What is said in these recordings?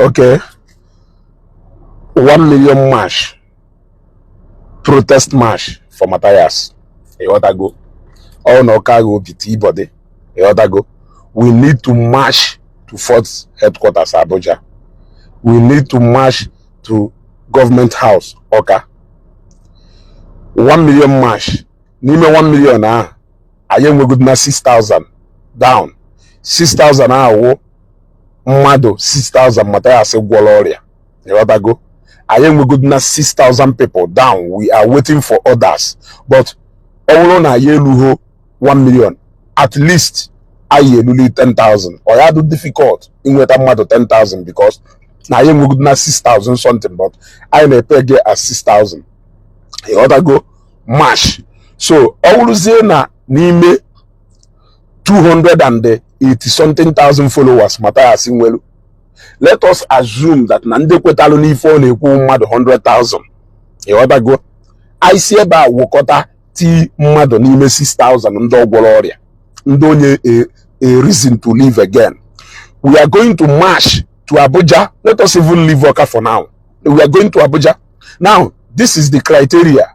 Okay, 1 million march, protest march for Matthias. Ịghọtago? Ọ na ọka agha obi tibody. Ịghọtago? We need to march to Force Headquarters, Abuja. We need to march to Government House, Ọka. 1 million march. N'ime 1 million ahụ, anyị enwegodi na 6000 down. 6000 ahụ wụ mmadụ 6000 Matthias gwọrọ ọrịa. Ịghọtago? Anyị enwegodi na 6000 people down. We are waiting for others, but ọ bụrụ na anyị eluho 1 million, at least anyị eluli 10,000. Ọ ya dị difficult inweta mmadụ 10,000 because na anyị enwegodi na 6000 something, but anyị na-epe gị as 6000. Ịghọtago? March. So ọ bụrụzie na n'ime 280 something thousand followers Matthias nwelu, let us assume that na ndị kwetalụ n'ife ọ na-ekwu mmadụ 100,000. Ịghọtago? Anyị si ebe a wụkọta tii mmadụ n'ime 6000 ndị ọgwọrọ ọrịa, ndị onye a reason to live again. We are going to march to Abuja. Let us even leave Awka for now. We are going to Abuja. Now, this is the criteria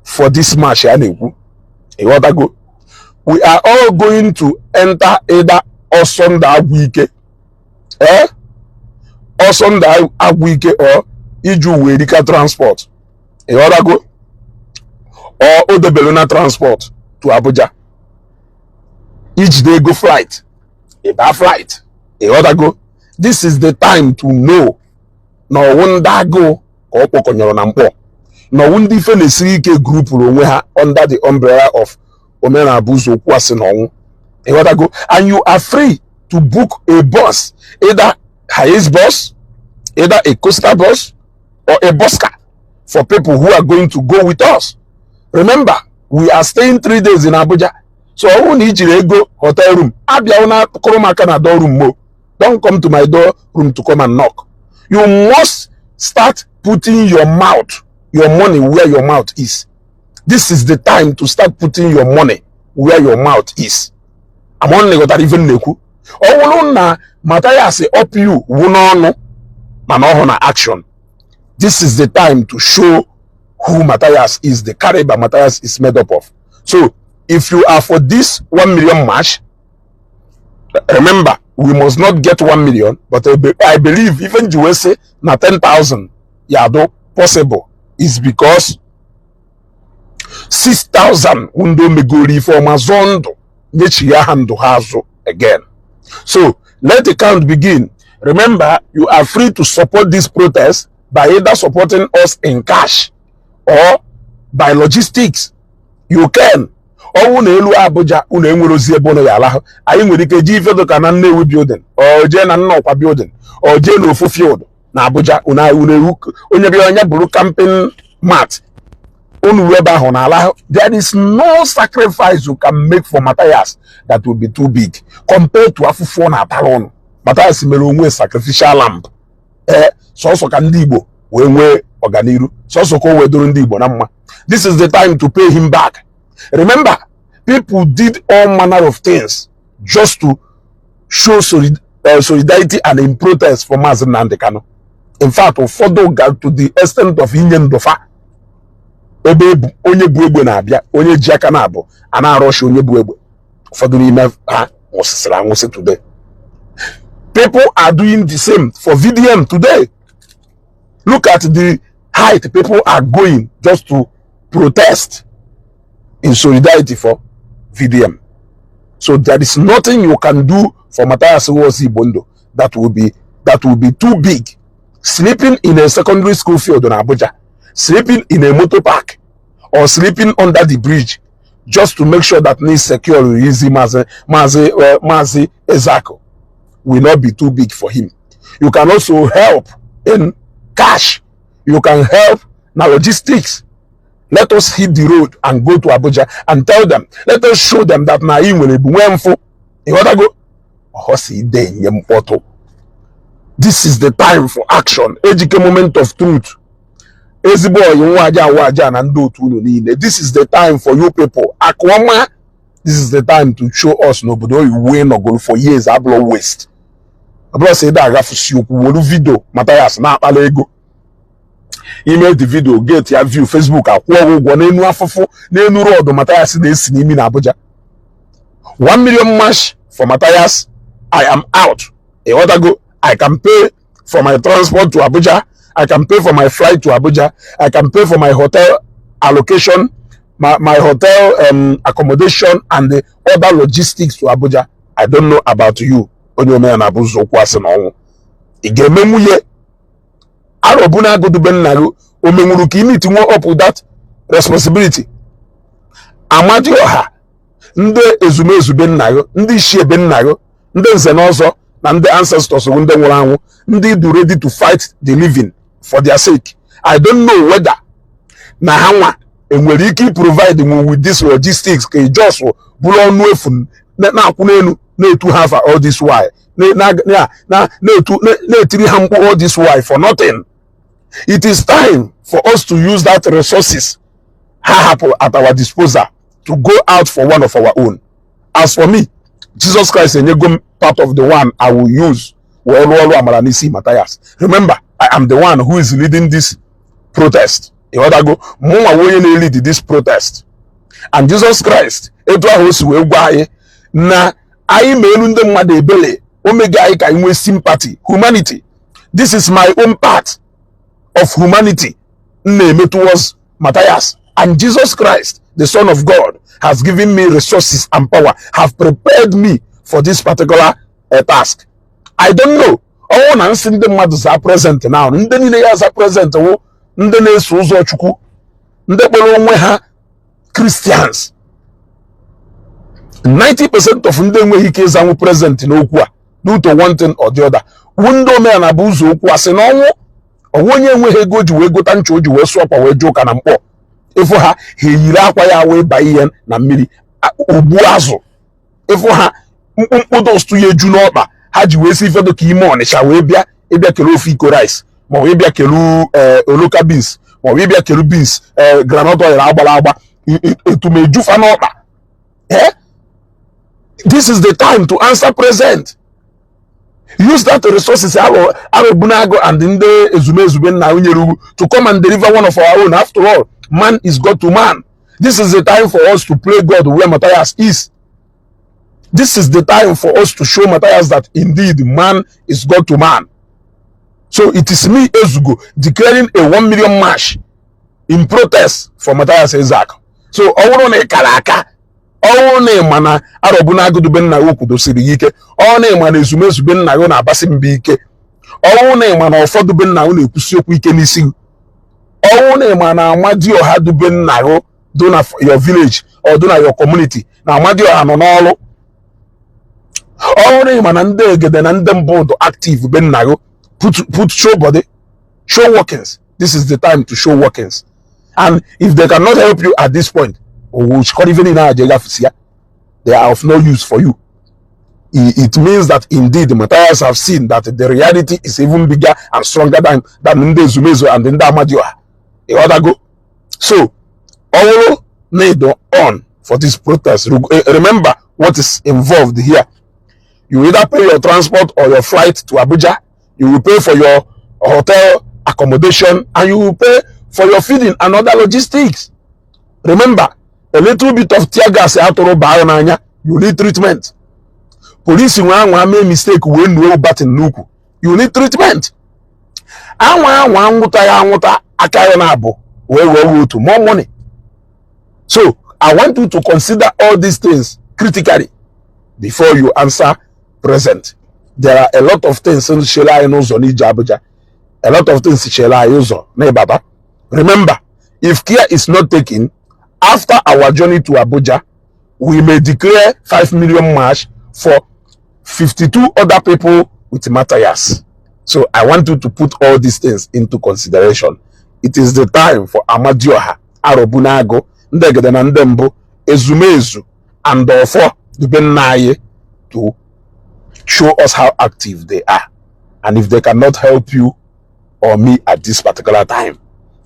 for this march a na-ekwu. Ịghọtago? We are all going to enter either Ọsọndụ Agwụike, Ọsọndụ Agwụike or Iju Werika Transport. Ịghọtago? Or Odebeluna Transport to Abuja. Ijide ego flight, ịba flight. Ịghọtago? This is the time to know na ọwụ ndị agụụ ka ọ kpọkọnyọrọ na mkpọ, na ọwụ ndị ife na-esiri ike groupụrụ onwe ha under the umbrella of omenala bụ ụzọ okwu asị na ọnwụ. Ịghọtago? And you are free to book a bus, either Hiace bus, either a coaster bus or a bus car, for people who are going to go with us. Remember, we are staying 3 days in Abuja. So ọ bụrụ na i jiri ego hotel room, abịa na kụrụ m aka na door room mo. Don't come to my door room to come and knock. You must start putting your mouth, your money where your mouth is. This is the time to start putting your money where your mouth is. Among ghọtara ife m na-ekwu? Ọ bụrụ na Matthias up you wụ n'ọnụ, mana ọ hụ na action. This is the time to show who Matthias is, the caliber Matthias is made up of. So if you are for this 1 million march, remember, we must not get 1 million, but I believe even you say na 10,000 yado possible is because 6,000 ndị megoro ife ọma zọọ ndụ nyechigha ha ndụ ha azụ again. So let the count begin. Remember, you are free to support this protest by either supporting us in cash or by logistics. You can. Ọnwụ na elu Abuja unu enwere ozi ebe unu ya alahụ, anyị nwere ike jee ife dịka na Nnewi building or jee na Nnọkwa building or jee n'ofu field na Abuja. Unu ewu onye bịa onye bụrụ camping mat unu ruo ebe ahụ na ala. There is no sacrifice you can make for Matthias that will be too big compared to afụfụ ọ na-atara ụnụ. Matthias mere onwe sacrificial lamb, ee, sọsọ ka ndị Igbo wee nwee ọganiru, sọsọ ka o wee doro ndị Igbo na mma. This is the time to pay him back. Remember, people did all manner of things just to show solidarity and in protest for Mazi Nnamdi Kanu. In fact, ụfọdụ got to the extent of inye ndụfa ebe onye bu egbe na-abịa, onye ji aka na-abụ a na-arọshi onye bu egbe. Ụfọdụ n'ime ha nwụsịsịrị anwụsị. Today, people are doing the same for VDM. Today, look at the height people are going just to protest in solidarity for VDM. So there is nothing you can do for Matthias Nwosi Igbondo that will be too big. Sleeping in a secondary school field in Abuja, sleeping in a motor park, or sleeping under the bridge just to make sure that needs secure easy Mazi Ezako will not be too big for him. You can also help in cash. You can help na logistics. Let us hit the road and go to Abuja and tell them. Let us show them that na anyị nwere ebu nwee mfụ. Ịghọtago? Ọhọsi ide nye mkpọtụ. This is the time for action. Ejike, moment of truth. Ezigbo oyi nwa aja awa aja na ndị otu unu niile. This is the time for you people. Akụọma, this is the time to show us n'obodo oyibo nọgoro for years abụrụ waste. Ọ bụrụ sị ịda agafusi okwu, wolu video Mathias na-akpala ego, ime the video get ya view, Facebook akwụọ gị ụgwọ n'enu afụfụ, n'enu rọdụ Mathias na-esi n'imi na Abuja. 1 million march for Matthias, I am out. Ịghọtago? I can pay for my transport to Abuja, I can pay for my flight to Abuja, I can pay for my hotel allocation, my hotel accommodation and the other logistics to Abuja. I don't know about you. Onye omenala bụ ụzọ okwu asị na ọnwụ ị ga-eme nwunye arọbụ na-agụdube nna gị o menwuru ka ime tinwe up with that responsibility. Amadioha, ndị ezumezu be nna gị, ndị ichie be nna gị, ndị nze na ọzọ na ndị ancestors bụ ndị nwụrụ anwụ, ndị dị ready to fight the living for their sake. I don't know whether na ha nwa enwere ike provide nwe with this logistics, ka just bụrụ ọnụ efu na-akwụ n'elu na-etu ha afa all this while, na-etu na-etiri ha mkpu all this while for nothing. It is time for us to use that resources ha hapụ at our disposal to go out for one of our own. As for me, Jesus Christ enyego m part of the one I will use wee rụọ ọrụ amara n'isi Matthias. Remember, I am the one who is leading this protest. Ịghọtago? Mụnwa onye na-lead this protest, and Jesus Christ, etu ahụ o si wee gwa anyị na anyị ma elu ndị mmadụ ebele, o mego anyị ka anyị nwee sympathy, humanity. This is my own part of humanity m na-eme towards Matthias, and Jesus Christ, the Son of God, has given me resources and power, have prepared me for this particular task. I don't know. Ọnwụ na nsị ndị mmadụ za present now, ndị niile ya za present wụ ndị na-eso ụzọ Chukwu, ndị kpọrọ onwe ha Christians. 90% of ndị enweghị ike ịzanwu present n'okwu a due to one thing or the other wu ndị omenala bụ ụzọ okwu asị na ọnwụ. Ọnwụ onye enweghị ego o ji wee gota ncha o ji wee sụọ akwa wee jee ụka na mkpọ ịfụ ha, ha eyiri akwa ya wee baa ihe na mmiri ogbu azụ. Ịfụ ha, mkpụmkpụ dust ya eju n'ọkpa ha ji wee si ifedo ka ime Ọnịcha wee bịa ịbịa kele ofe iko rice, maọbụ ịbịa kelu oloka beans, maọbụ ịbịa kelu beans, groundnut oil agbara agba etumejufa n'ọkpa. Eh, this is the time to answer present. Use that resources Arobunagụ and ndị ezumezu be nna nyere ugwu to come and deliver one of our own. After all, man is God to man. This is the time for us to play God where Matthias is. This is the time for us to show Matthias that indeed man is God to man. So it is me, Ezugo, declaring a 1 million march in protest for Matthias Ezeaku. So ọ bụrụ na ị kara aka, ọ bụrụ na ị ma na Arọbụnagụ be nna gị kwudosiri gị ike, ọ na ịma na ezumezu be nna gị na-abasị mba ike, ọ bụrụ na ị ma na ụfọdụ be nna gị na-ekwusi okwu ike n'isi gị, ọ bụrụ na ị ma na Amadioha dube nna gị do na your village or do na your community, na Amadioha nọ n'ọrụ, ọ bụrụ na ị ma na ndị egede na ndị mbụ dụ active be nna gị, put show body, show workings. This is the time to show workings, and if they cannot help you at this point, owuchikọrọ ife niile a je gafesi ya, they are of no use for you. It means that indeed Matthias have seen that the reality is even bigger and stronger than ndị ezumezu and ndị Amadioha. Ịghọtago? So ọ bụrụ na ịdọ on for this protest, remember what is involved here. You either pay your transport or your flight to Abuja, you will pay for your hotel accommodation, and you will pay for your feeding and other logistics. Remember, a little bit of tear gas atụrụ baa n'anya, you need treatment. Polisi nwe anwa mee mistake wee nuo batin n'ukwu, you need treatment. Anwa anwa anwụta ya anwụta aka ya na-abụ wee wee otu more money. So I want you to consider all these things critically before you answer present. There are a lot of things chere anyị n'ụzọ n'ije Abuja, a lot of things chere anyị ụzọ n'Ịbata. Remember, if care is not taken, after our journey to Abuja, we may declare 5 million march for 52 other people with Matthias. So I want you to put all these things into consideration. It is the time for Amadioha, Arobunagụ, ndị egede na ndị mbụ, ezumezu and ọfọ dube nna anyị to show us how active they are. And if they cannot help you or me at this particular time,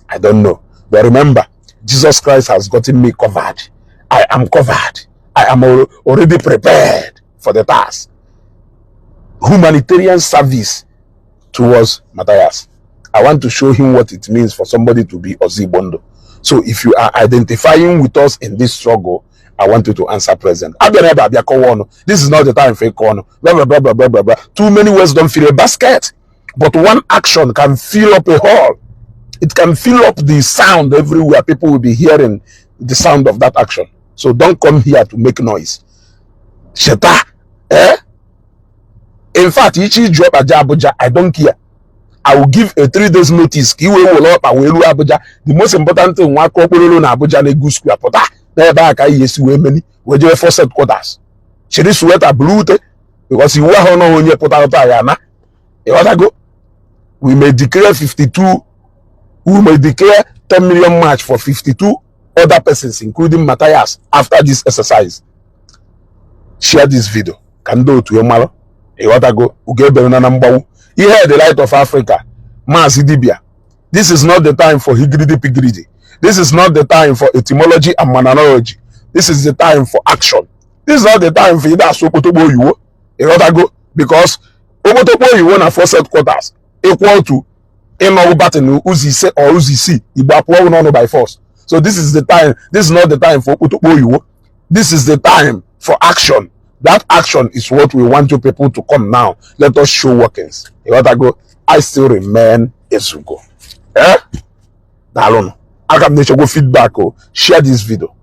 I don't know. But remember, Jesus Christ has gotten me covered. I am covered. I am already prepared for the task. Humanitarian service towards Matthias. I want to show him what it means for somebody to be Ozigbondo. So if you are identifying with us in this struggle, I want you to answer present. Abịa ebe abịa kọwa ọnụ. This is not the time for ịkọ ọnụ. Blah, blah, blah, blah, blah, blah, blah. Too many words don't fill a basket. But one action can fill up a hall. It can fill up the sound everywhere. People will be hearing the sound of that action. So don't come here to make noise. Sheta. Eh? In fact, ichi ji ọkpa je Abuja, I don't care. I will give a 3 days notice ka iwe were ọkpa wee ruo Abuja. The most important thing, nwa aka okpororo na Abuja na Egu Square pụta n'ebe a ka anyị esi wee meni wee jebe force headquarters. Chiri sweater buru ute because iwu ahụ nọ onye pụtara taa ya na ịghọtago. We may declare 52, we may declare 10 million march for 52 other persons, including Matthias, after this exercise. Share this video ka ndị otu ya mara. Ịghọtago? Ugo ebere na mgbawu ihe, the light of Africa, Maazị Dibia. This is not the time for higiridi pigiridi. This is not the time for etymology and manology. This is the time for action. This is not the time for ide asụ okpotokpo oyiwo. Ịghọtago? Because okpotokpo oyiwo na force headquarters ịkwụ otu ịnọwụ batin ụzọ 5 or ụzọ 6, Igbo apụọ n'ọnụ by force. So this is the time. This is not the time for okpotokpo oyiwo. This is the time for action. That action is what we want you people to come now. Let us show workings. Ịghọtago? I still remain Ezugo. Eh, daalụnụ. Aka m na-echekwa feedback o. Share this video.